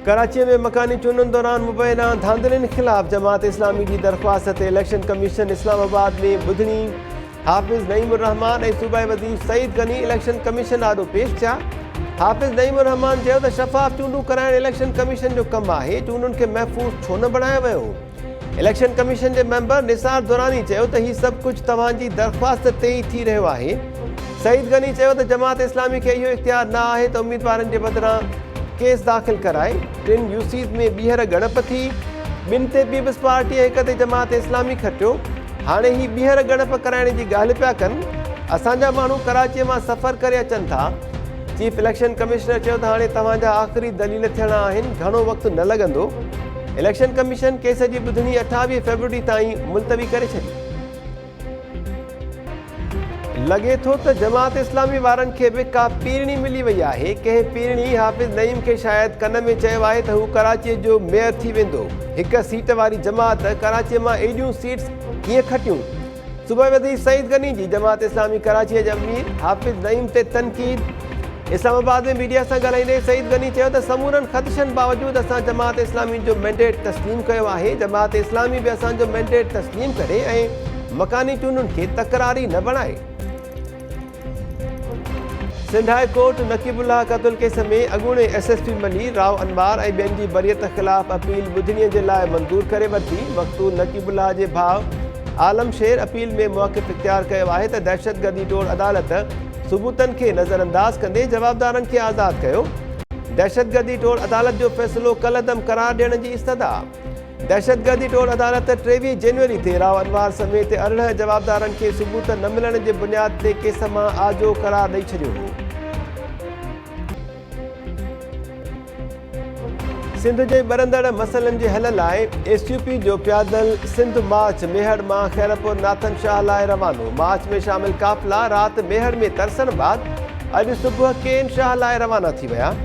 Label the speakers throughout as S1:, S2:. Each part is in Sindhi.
S1: ڪراچيء ۾ مڪاني چونڊن دوران مبينا ڌانڌلين خلاف جماعت اسلامي جي درخواست تي اليڪشن ڪميشن اسلام آباد ۾ ٻڌڻي، حافظ نعيم الرحمان ۽ صوبائي وزير سعيد غني اليڪشن ڪميشن آڏو پيش ٿيا. حافظ نعيم الرحمان چيو ته شفاف چونڊون ڪرائڻ اليڪشن ڪميشن جو ڪم آهي، چونڊن کي محفوظ ڇو نه بڻايو ويو؟ اليڪشن ڪميشن جي ميمبر نثار دراني چيو ته هي سڀ ڪجهه توهان جي درخواست تي ئي ٿي رهيو آهي. سعيد غني چيو ته جماعت اسلامي کي اهو اختيار نه آهي ته اميدوارن جي بدران ڪيس داخل ڪرائي، ٽن يو سيز ۾ ٻيهر ڳڻپ ٿي، ٻن تي پيپلز پارٽي ۽ هڪ تي جماعت اسلامي کٽيو، هاڻي هي ٻيهر ڳڻپ ڪرائڻ جي ڳالهه پيا ڪن، اسان جا ماڻهو ڪراچي مان سفر ڪري اچن ٿا. چيف اليڪشن ڪمشنر چيو ته هاڻي توهان جا آخري دليل ٿيڻا آهن، گهڻو وقت نه لڳندو. اليڪشن ڪميشن ڪيس جي ٻڌڻي 28 فيبروري تائين ملتوي ڪري ڇڏي. لڳي ٿو ته جماعت اسلامي وارن کي به ڪا پيرڻي ملي وئي آهي، ڪنهن پيرڻي حافظ نعيم کي شايد ڪن ۾ چيو آهي ته هو ڪراچي جو ميئر ٿي ويندو، هڪ سيٽ واري جماعت ڪراچي مان ايڏيون سيٽس ڪيئن کٽيون؟ صوبائي وزير سعيد غني جي جماعت اسلامي ڪراچي جي امير حافظ نعيم تي تنقيد، اسلام آباد ۾ ميڊيا سان ڳالهائيندي سعيد غني چيو ته سمورن خدشن باوجود اسان جماعت اسلامي جو مينڊيٽ تسليم ڪيو آهي، جماعت اسلامي به اسان جو مينڊيٽ تسليم ڪري ۽ مڪاني چونڊن کي تڪراري نه بڻائي. سنڌ هاء ڪورٽ نقيب الله قتل ڪيس ۾ اڳوڻي S S P Malir Rao Anwar ۽ ٻين جي بريت خلاف اپيل ٻڌڻي جي لاء منظور ڪري ورتي، مقتول نقيب الله جي ڀاء عالم شير اپيل ۾ موقف اختيار ڪيو آهي ته دهشتگردي ٽوڙ عدالت ثبوتن کي نظرانداز ڪندي جوابدارن کي آزاد ڪيو، دهشتگردي ٽوڙ عدالت جو فيصلو ڪالعدم قرار ڏيڻ جي استدعا. دهشتگردي ٽوڙ عدالت 23 جنوري تي رائو انوار سميت 18 جوابدارن کي ثبوت نه ملڻ جي بنياد تي ڪيس مان آجو قرار ڏئي ڇڏيو هو. سنڌ جي ٻرندڙ مسئلن جي حل لاء ايس يو پي جو پيادل سنڌ مارچ ميهڙ مان خيرپور ناٿن شاهه لاء روانو، مارچ ۾ شامل قافلا رات ميهڙ ۾ ترسڻ بعد اڄ صبح ڪين شاهه لاء روانا ٿي ويا.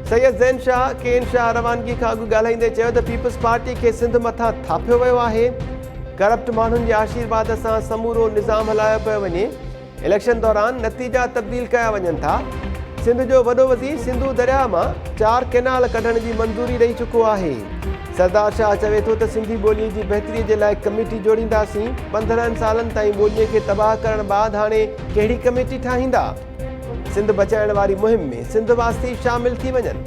S1: سيد زين شاهه ڪين شاهه روانگي کان اڳ ڳالهائيندي چيو ته پيپلز پارٽي کي سنڌ مٿان ٿاڦيو ويو آهي، ڪرپٽ ماڻهن جي آشيرواد سان سمورو نظام هلايو پيو وڃي، اليڪشن دوران نتيجا تبديل ڪيا وڃن ٿا، سنڌ جو وڏو وزير سنڌو درياهه مان چار ڪئنال ڪڍڻ جي منظوري ڏئي چڪو آهي. سردار شاهه چوي ٿو ته سنڌي ٻولي جي بهتري جي لاء ڪميٽي جوڙينداسين، 15 سالن تائين ٻولي کي تباهه ڪرڻ بعد هاڻي ڪهڙي ڪميٽي ٺاهيندا؟ سنڌ بچائڻ واري مهم ۾ سنڌ واسي شامل ٿي وڃن.